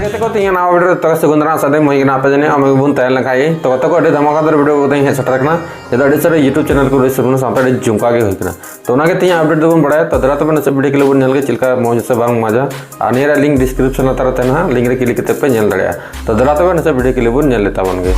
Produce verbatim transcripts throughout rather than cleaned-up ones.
ᱜᱟᱛᱮ ᱠᱚ, ᱛᱮᱦᱮᱧ ᱱᱟᱣᱟ video ᱨᱮ ᱡᱚᱛᱚ ᱠᱚ ᱥᱟᱹᱜᱩᱱ ᱫᱟᱨᱟᱢ᱾ ᱥᱟᱫᱮ ᱢᱚᱡᱽ ᱜᱮ ᱱᱟᱯᱟᱭ ᱡᱟᱹᱱᱤᱡ ᱟᱢ ᱜᱮᱵᱚᱱ ᱛᱟᱦᱮᱸ ᱞᱮᱱᱠᱷᱟᱡ ᱜᱮ᱾ ᱛᱚ ᱜᱟᱛᱮ ᱠᱚ, ᱟᱹᱰᱤ ᱫᱷᱟᱢᱟᱠᱟᱫᱟᱨ video ᱠᱟᱛᱮ ᱤᱧ ᱦᱮᱡ ᱥᱮᱴᱮᱨ ᱟᱠᱟᱱᱟ᱾ ᱡᱮᱫᱟ ᱟᱹᱰᱤ ᱥᱟᱹᱨᱤ YouTube channel ᱠᱚ ᱨᱮ ᱥᱟᱹᱜᱩᱱ ᱥᱟᱶᱛᱮ ᱟᱹᱰᱤ ᱡᱚᱢᱠᱟ ᱜᱮ ᱦᱩᱭ ᱠᱟᱱᱟ᱾ ᱛᱚ ᱚᱱᱟᱜᱮ ᱛᱮᱦᱮᱧ update ᱫᱚᱵᱚᱱ ᱵᱟᱲᱟᱭᱟ᱾ ᱛᱚ ᱫᱮᱞᱟ ᱛᱚᱵᱮ ᱱᱟᱥᱮ video clip ᱵᱚᱱ ᱧᱮᱞ ᱜᱮ, ᱪᱮᱫ ᱞᱮᱠᱟ ᱢᱚᱡᱽ ᱥᱮ ᱵᱟᱝ ᱢᱚᱡᱟ᱾ ᱟᱨ ᱱᱤᱭᱟᱹ ᱨᱮᱭᱟᱜ link description ᱞᱟᱛᱟᱨ ᱨᱮ ᱛᱟᱦᱮᱱᱟ, link ᱨᱮ click ᱠᱟᱛᱮ ᱯᱮ ᱧᱮᱞ ᱫᱟᱲᱮᱭᱟᱜᱼᱟ᱾ ᱛᱚ ᱫᱮᱞᱟ ᱛᱚᱵᱮ ᱱᱟᱥᱮ video clip ᱵᱚᱱ ᱧᱮᱞ ᱞᱮ ᱛᱟᱵᱚᱱ ᱜᱮ᱾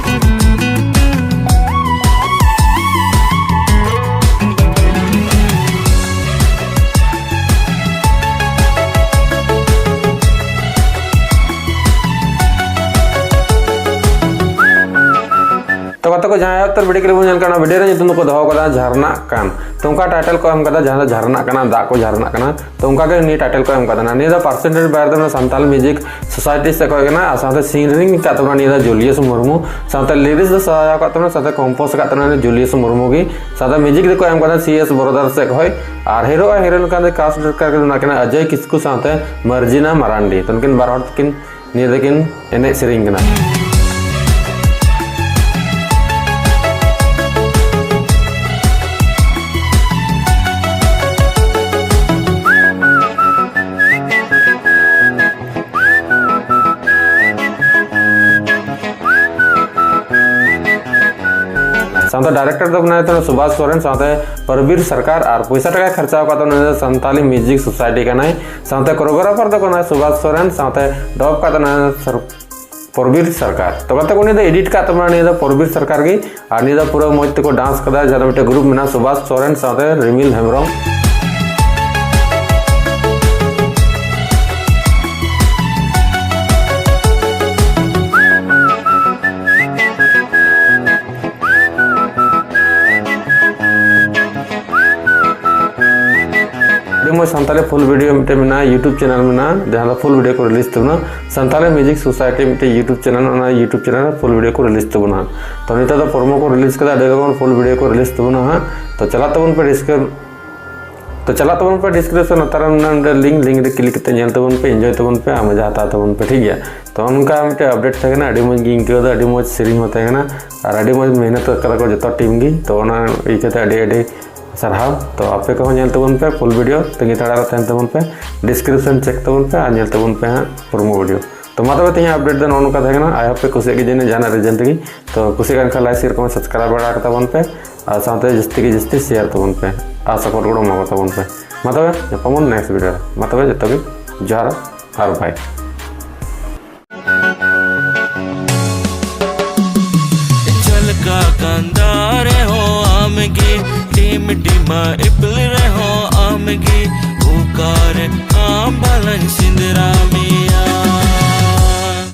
ᱛᱚ ᱜᱟᱛᱮ ᱠᱚ, ᱡᱟᱦᱟᱸ ᱩᱛᱟᱹᱨ video clip ᱵᱚᱱ ᱧᱮᱞ ᱠᱟᱱᱟ, video ᱨᱮ ᱧᱩᱛᱩᱢ ᱫᱚᱠᱚ ᱫᱚᱦᱚ ᱠᱟᱫᱟ ᱡᱷᱟᱨᱱᱟᱜ ᱠᱟᱱ᱾ ᱛᱚ ᱚᱱᱠᱟ title ᱠᱚ ᱮᱢ ᱠᱟᱫᱟ, ᱡᱟᱦᱟᱸ ᱫᱚ ᱡᱷᱟᱨᱱᱟᱜ ᱠᱟᱱᱟ, ᱫᱟᱜ ᱠᱚ ᱡᱷᱟᱨᱱᱟᱜ ᱠᱟᱱᱟ᱾ ᱛᱚ ᱚᱱᱠᱟ ᱜᱮ ᱱᱤᱭᱟᱹ title ᱠᱚ ᱮᱢ ᱠᱟᱫᱟ᱾ ᱱᱤᱭᱟᱹ ᱫᱚ percentage ᱵᱟᱭ ᱫᱚ ᱥᱟᱱᱛᱟᱞ music society ᱥᱮᱫ ᱠᱷᱚᱱ ᱠᱟᱱᱟ, ᱟᱨ ᱥᱟᱶᱛᱮ singering ᱠᱟᱫ ᱛᱟᱵᱚᱱᱟ ᱱᱤᱭᱟᱹ ᱫᱚ ᱡᱩᱞᱤᱭᱟᱥ ᱢᱩᱨᱢᱩ, ᱥᱟᱶᱛᱮ lyrics ᱫᱚ ᱥᱟᱡᱟᱣ ᱠᱟᱫ ᱛᱟᱵᱚᱱᱟ, ᱥᱟᱶᱛᱮ compose ᱠᱟᱫ ᱛᱟᱵᱚᱱᱟ ᱡᱩᱞᱤᱭᱟᱥ ᱢᱩᱨᱢᱩ ᱜᱮ, ᱥᱟᱶᱛᱮ music ᱫᱚᱠᱚ ᱮᱢ ᱠᱟᱫᱟ C S Brothers ᱥᱮᱫ ᱠᱷᱚᱱ, ᱟᱨ hero ᱟᱨ heroine ᱠᱟᱱ ᱫᱚ cast director ᱠᱟᱱᱟ ᱠᱤᱱ ᱚᱡᱚᱭ ᱠᱤᱥᱠᱩ ᱥᱟᱶᱛᱮ ᱢᱟᱨᱡᱤᱱᱟ ᱢᱟᱨᱟᱱᱰᱤ᱾ ᱛᱚ ᱱᱩᱠᱤᱱ ᱵᱟᱨ ᱦᱚᱲ ᱛᱟᱹᱠᱤᱱ ᱱᱤᱭᱟᱹ ᱫᱚᱠᱤᱱ ᱮᱱᱮᱡ ᱥᱮᱨᱮᱧ ᱠᱟᱱᱟ᱾ ᱥᱟᱶᱛᱮ director ᱫᱚ ᱠᱟᱱᱟᱭ ᱛᱟᱵᱚᱱᱟ ᱥᱩᱵᱷᱟᱥ ᱥᱚᱨᱮᱱ, ᱥᱟᱶᱛᱮ ᱯᱨᱚᱵᱤᱨ ᱥᱚᱨᱠᱟᱨ, ᱟᱨ ᱯᱚᱭᱥᱟ ᱴᱟᱠᱟᱭ ᱠᱷᱚᱨᱪᱟ ᱟᱠᱟᱫ ᱛᱟᱵᱚᱱᱟ ᱩᱱᱤ ᱫᱚ ᱥᱟᱱᱛᱟᱞᱤ music society ᱠᱟᱱᱟᱭ᱾ ᱥᱟᱶᱛᱮ choreographer ᱫᱚ ᱠᱟᱱᱟᱭ ᱥᱩᱵᱷᱟᱥ ᱥᱚᱨᱮᱱ, ᱥᱟᱶᱛᱮ ᱰᱚᱵ ᱠᱟᱫ ᱛᱟᱵᱚᱱᱟᱭ ᱥᱚᱨ-, ᱯᱨᱚᱵᱤᱨ ᱥᱚᱨᱠᱟᱨ᱾ ᱛᱚ ᱜᱟᱛᱮ ᱠᱚ, ᱩᱱᱤ ᱫᱚ edit ᱠᱟᱫ ᱛᱟᱵᱚᱱᱟ ᱱᱤᱭᱟᱹ ᱫᱚ ᱯᱨᱚᱵᱤᱨ ᱥᱚᱨᱠᱟᱨ ᱜᱮ, ᱟᱨ ᱱᱤᱭᱟᱹ ᱫᱚ ᱯᱩᱨᱟᱹ ᱢᱚᱡᱽ ᱛᱮᱠᱚ dance ᱠᱟᱫᱟ, ᱡᱟᱦᱟᱸ ᱫᱚ ᱢᱤᱫᱴᱮᱱ group ᱢᱮᱱᱟᱜᱼᱟ ᱥᱩᱵᱷᱟᱥ ᱥᱚᱨᱮᱱ ᱥᱟᱶᱛᱮ ᱨᱤᱢᱤᱞ ᱦᱮᱢᱵᱨᱚᱢ᱾ ᱟᱹᱰᱤ ᱢᱚᱡᱽ ᱥᱟᱱᱛᱟᱲᱤ full video ᱢᱤᱫᱴᱮᱱ ᱢᱮᱱᱟᱜᱼᱟ, YouTube channel ᱢᱮᱱᱟᱜᱼᱟ, ᱡᱟᱦᱟᱸ ᱫᱚ full video ᱠᱚ release ᱛᱟᱵᱚᱱᱟ᱾ ᱥᱟᱱᱛᱟᱲᱤ Music Society ᱢᱤᱫᱴᱮᱱ YouTube channel, ᱚᱱᱟ YouTube channel ᱨᱮ full video ᱠᱚ release ᱛᱟᱵᱚᱱᱟ ᱦᱟᱸᱜ᱾ ᱛᱚ ᱱᱤᱛᱚᱜ ᱫᱚ promo ᱠᱚ release ᱠᱟᱫᱟ, ᱟᱹᱰᱤ ᱨᱚᱠᱚᱢ full video ᱠᱚ release ᱛᱟᱵᱚᱱᱟ ᱦᱟᱸᱜ᱾ ᱛᱚ ᱪᱟᱞᱟᱜ ᱛᱟᱵᱚᱱ ᱯᱮ description ᱛᱚ ᱪᱟᱞᱟᱜ ᱛᱟᱵᱚᱱ ᱯᱮ description ᱞᱟᱛᱟᱨ ᱨᱮ ᱢᱮᱱᱟᱜᱼᱟ ᱢᱤᱫᱴᱮᱱ link, link ᱨᱮ click ᱠᱟᱛᱮ ᱧᱮᱞ ᱛᱟᱵᱚᱱ ᱯᱮ, enjoy ᱛᱟᱵᱚᱱ ᱯᱮ, ᱟᱨ ᱢᱚᱡᱟ ᱦᱟᱛᱟᱣ ᱛᱟᱵᱚᱱ ᱯᱮ, ᱴᱷᱤᱠ ᱜᱮᱭᱟ? ᱛᱚ ᱚᱱᱠᱟ ᱢᱤᱫᱴᱮᱱ update ᱛᱟᱦᱮᱸ ᱠᱟᱱᱟ, ᱟᱹᱰᱤ ᱢᱚᱡᱽ ᱜᱮ ᱟᱹᱭᱠᱟᱹᱣ ᱫᱟ, ᱟᱹᱰᱤ ᱢᱚᱡᱽ ᱥᱮᱨᱮᱧ ᱦᱚᱸ ᱛᱟᱦᱮᱸ ᱠᱟᱱᱟ, ᱟᱨ ᱟᱹᱰᱤ ᱢᱚᱡᱽ ᱢᱮᱦᱱᱚᱛ ᱠᱟᱫᱟ ᱠᱚ ᱡᱚᱛᱚ team ᱜᱮ᱾ ᱛᱚ ᱚᱱᱟ ᱤᱭᱟᱹ ᱠᱟᱛᱮ ᱟᱹᱰᱤ ᱟᱹᱰᱤ ᱥᱟᱨᱦᱟᱣ᱾ ᱛᱚ ᱟᱯᱮ ᱠᱚᱦᱚᱸ ᱧᱮᱞ ᱛᱟᱵᱚᱱ ᱯᱮ full video, ᱛᱟᱺᱜᱤ ᱛᱟᱲᱟᱜ ᱨᱮ ᱛᱟᱦᱮᱱ ᱛᱟᱵᱚᱱ ᱯᱮ, description check ᱛᱟᱵᱚᱱ ᱯᱮ ᱟᱨ ᱧᱮᱞ ᱛᱟᱵᱚᱱ ᱯᱮ ᱦᱟᱸᱜ promo video᱾ ᱛᱚ ᱢᱟ ᱛᱚᱵᱮ ᱛᱮᱦᱮᱧᱟᱜ ᱟᱯᱰᱮᱴ ᱫᱚ ᱱᱚᱜᱼᱚ ᱱᱚᱝᱠᱟ ᱛᱟᱦᱮᱸ ᱠᱟᱱᱟ᱾ ᱟᱭ ᱦᱳᱯ ᱯᱮ ᱠᱩᱥᱤᱭᱟᱜ ᱜᱮ ᱡᱟᱹᱱᱤᱡ ᱡᱟᱦᱟᱱᱟᱜ ᱨᱤᱡᱮᱱ ᱛᱮᱜᱮ᱾ ᱛᱚ ᱠᱩᱥᱤᱭᱟᱜ ᱠᱟᱱ ᱠᱷᱟᱱ ᱞᱟᱭᱤᱠ, ᱥᱮᱭᱟᱨ, ᱠᱚᱢᱮᱱᱴ, ᱥᱟᱵᱥᱠᱨᱟᱭᱤᱵ ᱵᱟᱲᱟ ᱠᱟᱛᱟ ᱵᱚᱱ ᱯᱮ, ᱟᱨ ᱥᱟᱶᱛᱮ ᱡᱟᱹᱥᱛᱤ ᱜᱮ ᱡᱟᱹᱥᱛᱤ ᱥᱮᱭᱟᱨ ᱛᱟᱵᱚᱱ ᱯᱮ, ᱟᱨ ᱥᱟᱯᱳᱨᱴ ᱜᱚᱲᱚ ᱮᱢᱟ ᱠᱟᱛᱟ ᱵᱚᱱ ᱯᱮ᱾ ᱢᱟ ᱛᱚᱵᱮ ᱧᱟᱯᱟᱢ ᱵᱚᱱ ᱱᱮᱠᱥᱴ ᱵᱷᱤᱰᱤᱭᱳ ᱨᱮ᱾ ᱢᱟ ᱛᱚᱵᱮ ᱡᱚᱛᱚ ᱜᱮ ᱡᱚᱦᱟᱨ ᱟᱨ ᱵᱟᱭ᱾ ᱡᱷᱟᱞᱠᱟ ᱠᱟᱸᱫᱟ ᱨᱮᱦᱚᱸ ᱟᱢᱜᱮ, ᱰᱤᱢ ᱰᱤᱢᱟ ᱤᱯᱤᱞ ᱨᱮᱦᱚᱸ ᱟᱢᱜᱮ, ᱚᱠᱟᱨᱮ